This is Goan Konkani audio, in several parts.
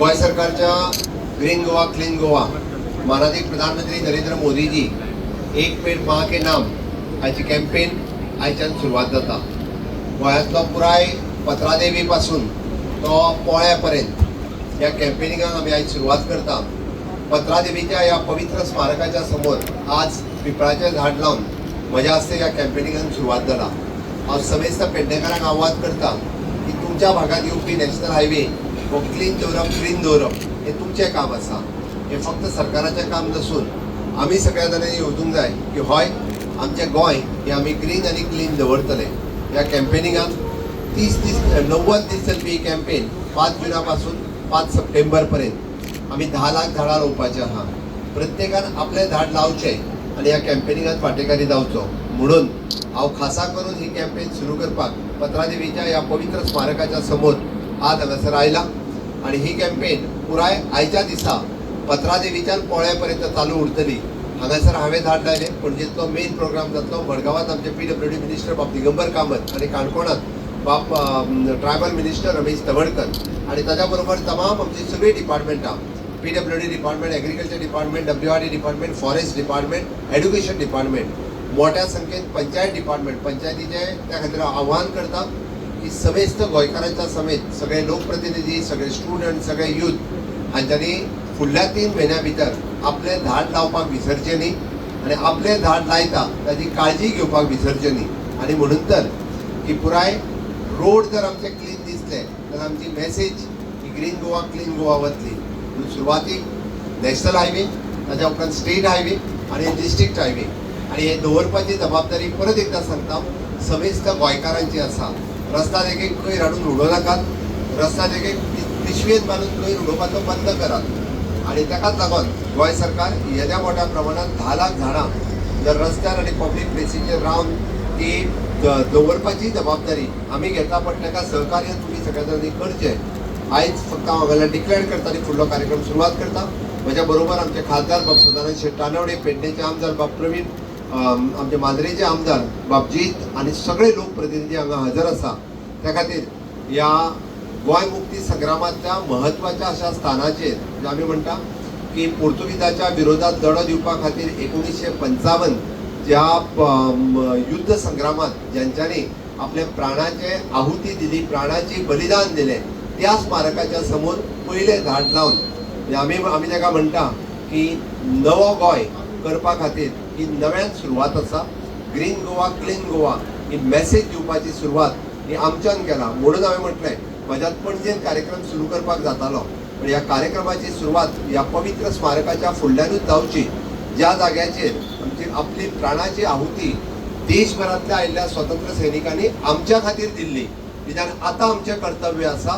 गोंय सरकारच्या ग्रीन गोवा क्लीन गोवा, मानादीक प्रधानमंत्री नरेंद्र मोदीजी, "एक पेड माँ के नाम" हाची कॅम्पेन आयच्यान सुरवात जाता. गोंयांतलो पुराय पत्रादेवी पासून तो पोळ्या पर्यंत ह्या कॅम्पेनिंगाक आमी आयज सुरवात करता. पत्रादेवीच्या ह्या पवित्र स्मारकाच्या समोर आज पिपळाचें झाड लावन म्हज्या हस्ते ह्या कॅम्पेनिंगाक सुरवात जाला. हांव समेस्त पेडणेकारांक आवाहन करता की तुमच्या भागात येवपी नॅशनल हायवे हो क्लीन दवरप, ग्रीन दवरप हें तुमचें काम आसा. हें फक्त सरकाराचें काम नासून आमी सगळ्या जाणांनी येवजूंक जाय की हय, आमचें गोंय हें आमी ग्रीन आनी क्लीन दवरतले. ह्या कॅम्पेनिंगाक 30 दीस, 90 दीस चलपी ही कॅम्पेन 5 जुना पासून 5 सप्टेंबर पर्यंत आमी 10 लाख झाडां रोवपाचीं आहा. प्रत्येकान आपलें झाड लावचें आनी ह्या कॅम्पेनिंगात वांटेकारी जावचो म्हणून हांव खासा करून ही कॅम्पेन सुरू करपाक पत्रादेवीच्या ह्या पवित्र स्मारकाच्या समोर आज हांगासर आयला आनी ही कॅम्पेन पुराय आयच्या दिसा पत्रादेवीच्यान पोळ्या पर्यंत चालू उरतली. हांगासर हांवें झाड लायलें. पणजेंतलो मेन प्रोग्राम जातलो. मडगांवांत आमचे पीडब्ल्यूडी मिनिस्टर बाब दिगंबर कामत आनी काणकोणांत बाब ट्रायबल मिनिस्टर रमेश तवडकर आनी ताच्या बरोबर तमाम आमची सगळीं डिपार्टमेंटां, PWD department, agriculture department, WRD department, forest department, education department, मोठ्या संख्येन पंचायत डिपार्टमेंट. पंचायतीचे त्या खातीर हांव आव्हान करता की समेस्त गोंयकारांच्या समेत सगळे लोकप्रतिनिधी, सगळे स्टुडंट, सगळे यूथ हांच्यांनी फुडल्या 3 म्हयन्या भितर आपलें झाड लावपाक विसरचें न्ही आनी आपलें झाड लायता ताजी काळजी घेवपाक विसरचें न्ही. आनी म्हणून तर की पुराय रोड जर आमचे क्लीन दिसले जाल्यार आमची मॅसेज ही ग्रीन गोवा क्लीन गोवा वतली. म्हणून सुरवातीक नॅशनल हायवे, ताच्या उपरांत स्टेट हायवे आनी डिस्ट्रिक्ट हायवे आनी हे दवरपाची जबाबदारी, परत एकदां सांगता, समेस्त गोंयकारांची आसा. रस्ता देगेक कोयर हाडून उडोवं नाकात. रस्ता देगेक पिशवेन बांदून कोयर उडोवपाचो बंद करात. आनी ताकाच लागून गोंय सरकार येद्या मोठ्या प्रमाणात 10 लाख झाडां जर रस्त्यार आनी पब्लीक प्लेसीचेर रावन ती दवरपाची जबाबदारी आमी घेता, पण ताका सहकार्य तुमी सगळ्या जाणांनी करचें. आयज फक्त हांव हांगा डिक्लेअर करता आनी फुडलो कार्यक्रम सुरवात करता. म्हज्या बरोबर आमचे खासदार बाब सदानंद शेट तानवडे, पेडणेचे आमदार बाब प्रवीण, आमचे मांद्रेचे आमदार बाब जीत आनी सगळे लोकप्रतिनिधी हांगा हजर आसा. त्या खातीर ह्या गोंय मुक्ती संग्रामांतल्या म्हत्वाच्या अशा स्थानाचेर, जे आमी म्हणटा की पोर्तुगीजाच्या विरोधात लढो दिवपा खातीर 1955 ज्या युद्ध संग्रामात ज्यांच्यानी आपल्या प्राणाचे आहुती दिली, प्राणाची बलिदान दिलें, त्या स्मारकाच्या समोर पयलें झाड लावन म्हणजे आमी आमी ताका म्हणटा की नवो गोंय करपा खातीर ही नव्यान सुरवात आसा. ग्रीन गोवा क्लीन गोवा ही मॅसेज दिवपाची सुरवात ही आमच्यान केला. म्हणून हांवें म्हटलें, म्हज्यान पणजेन कार्यक्रम सुरू करपाक जातालो, पण ह्या कार्यक्रमाची सुरवात ह्या पवित्र स्मारकाच्या फुडल्यानूच जावची, ज्या जाग्याचेर आमची आपली प्राणाची आहुती देशभरांतल्या आयिल्ल्या स्वतंत्र सैनिकांनी आमच्या खातीर दिल्ली. कित्याक आतां आमचें कर्तव्य आसा,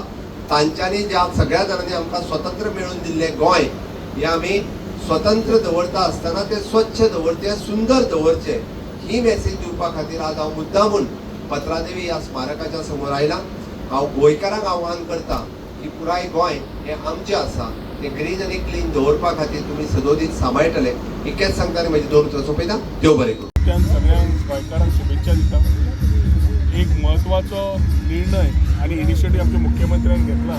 तांच्यांनी ज्या सगळ्या जाणांनी आमकां स्वतंत्र मेळोवन दिल्लें गोंय हें आमी स्वतंत्र दवरता आसतना तें स्वच्छ दवरचें, सुंदर दवरचें. ही मॅसेज दिवपा खातीर आज हांव मुद्दामून पत्रादेवी ह्या स्मारकाच्या समोर आयला. हांव गोंयकारांक आव्हान करता की पुराय गोंय हें आमचें आसा, तें ग्रीन आनी क्लीन दवरपा खातीर तुमी सदोदीत सांबाळटले इतकेंच सांगता आनी म्हजी दोन उतरां सोंपयता. देव बरें करूं. त्यान सगळ्यांक गोंयकारांक शुभेच्छा दिता. एक म्हत्वाचो निर्णय आनी इनिशिएटीव आमच्या मुख्यमंत्र्यान घेतला.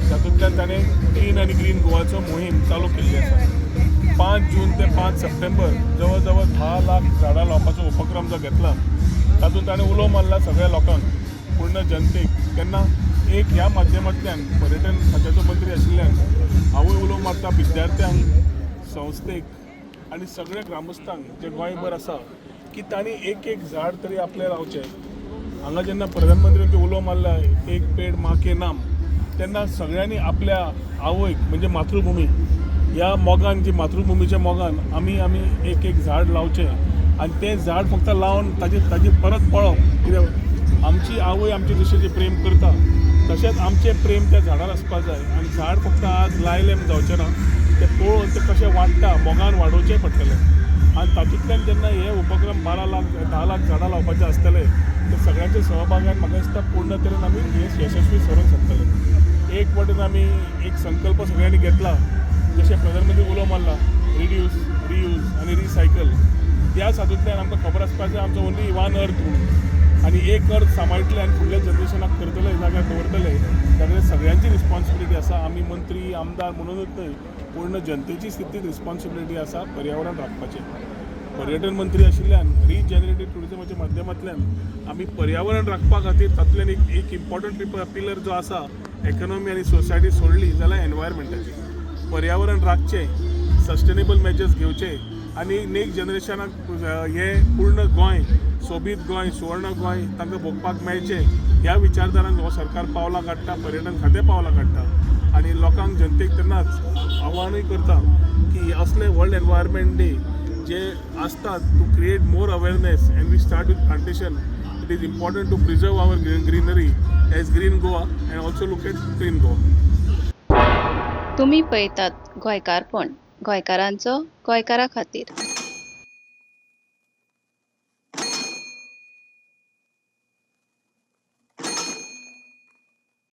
तातूंतल्यान ताणें क्लीन आनी ग्रीन गोवाचो मोहीम चालू केल्ली आसा. 5 जून ते 5 सप्टेंबर जवळ जवळ 10 लाख झाडां लावपाचो उपक्रम जो घेतला, तातूंत ताणें उलो मारला सगळ्या लोकांक, पूर्ण जनतेक. तेन्ना एक ह्या माध्यमांतल्यान पर्यटन खात्याचो मंत्री आशिल्ल्यान हांवूय उलो मारता विद्यार्थ्यांक, संस्थेक आनी सगळ्या ग्रामस्थांक जे गोंयभर आसा की तांणी एक एक झाड तरी आपलें लावचें. हांगा जेन्ना प्रधानमंत्र्यांनी उलो मारला, "एक पेड माँ के नाम", तेन्ना सगळ्यांनी आपल्या आवयक म्हणजे मातृभुमी ह्या मोगान, जी मातृभुमीच्या मोगान आमी आमी एक एक झाड लावचें आनी तें झाड फक्त लावन ताजी ताजी परत पळोवप. कित्याक आमची आवय आमचे जशें जें प्रेम करता, तशेंच आमचें प्रेम त्या झाडार आसपा जाय. आनी झाड फक्त आज लायलें म्हूण जावचें ना, तें पळोवन तें कशें वाडटा मोगान वाडोवचें पडटलें. आनी तातूंतल्यान जेन्ना हे उपक्रम 12 लाख, 10 लाख झाडां लावपाचे आसतले, ते सगळ्यांच्या सहभागान म्हाका दिसता पूर्ण तरेन आमी हे यशस्वी करूंक शकतले. एक वटेन आमी एक संकल्प सगळ्यांनी घेतला, जशें प्रधानमंत्री उलो मारला, रिड्यूस, रियूज आनी रिसायकल. त्याच हातूंतल्यान आमकां खबर आसपाक जाय, आमचो ओन्ली वन अर्थ म्हणून. आनी एक अर्थ सांबाळटले आनी फुडल्या जनरेशनाक करतले, जाग्यार दवरतले जाल्यार सगळ्यांची रिस्पॉन्सिबिलिटी आसा. आमी मंत्री आमदार म्हणूनच न्हय, पूर्ण जनतेची तितलीच रिस्पॉन्सिबिलिटी आसा पर्यावरण राखपाचें. पर्यटन मंत्री आशिल्ल्यान रिजनरेटीव टुरिजमाच्या माध्यमांतल्यान आमी पर्यावरण राखपा खातीर तातूंतल्यान एक एक इम्पॉर्टंट पिलर जो आसा, इकॉनॉमी आनी सोसायटी सोडली जाल्यार एनवायरमेंटाची, पर्यावरण राखचें, सस्टेनेबल मेजर्स घेवचे आनी नेक्स्ट जनरेशनाक हें पूर्ण गोंय, सोबीत गोंय, सुवर्ण गोंय तांकां भोगपाक मेळचें ह्या विचारधारान हो सरकार पावलां काडटा, पर्यटन खातें पावलां काडटा आनी लोकांक, जनतेक तेन्नाच आव्हानूय करता की असले वर्ल्ड एनवायरमेंट डे जे आसतात to create more awareness, and we start with plantation. It is important to preserve our greenery as Green Goa and also look at Clean Goa. तुमी पळयतात गोंयकारपण, गोंयकारांचो गोंयकारा खातीर.